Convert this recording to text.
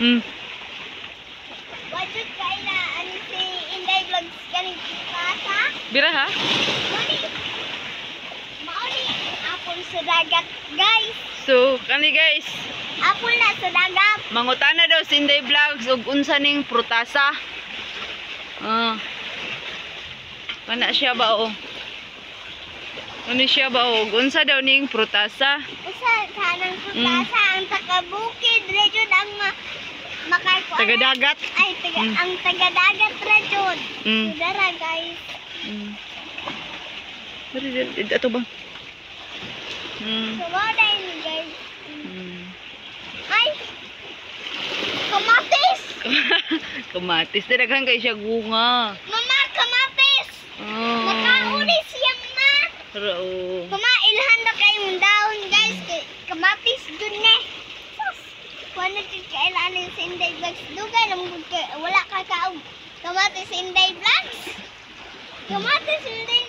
Wa jud kaila ani si Inday Vlogs kaning prutasa. Bira ha? Mao ni. Mao ni apple sa dagat, guys. So, kani guys, Apple na sa dagat. Mangutana daw si Inday Vlogs og unsa ning prutasa. Ah. Kana siya ba o? Ano siya ba o? Unsa daw ning prutasa? Usa kanang prutasa, ang taga-bukid ra jud ang makakuan. Tagadagat. Ay, taga, ang tagadagat ra jud. Sudara, guys. Pero ito ba? So, mao dahil ni, guys. Ay! Kamatis! Kamatis. Daghan kay siya bunga. Mama, kamatis! Oh. Nakauli siya, ma! Pero oh. Mama, ilhan na kayong daon, guys. Kay kamatis dun ne. Sus! Kuha na jud kailangan sa Inday Vlogs. Dugay lang gud kay wala ka kaog kamatis, Inday Vlogs. Kamatis, Inday.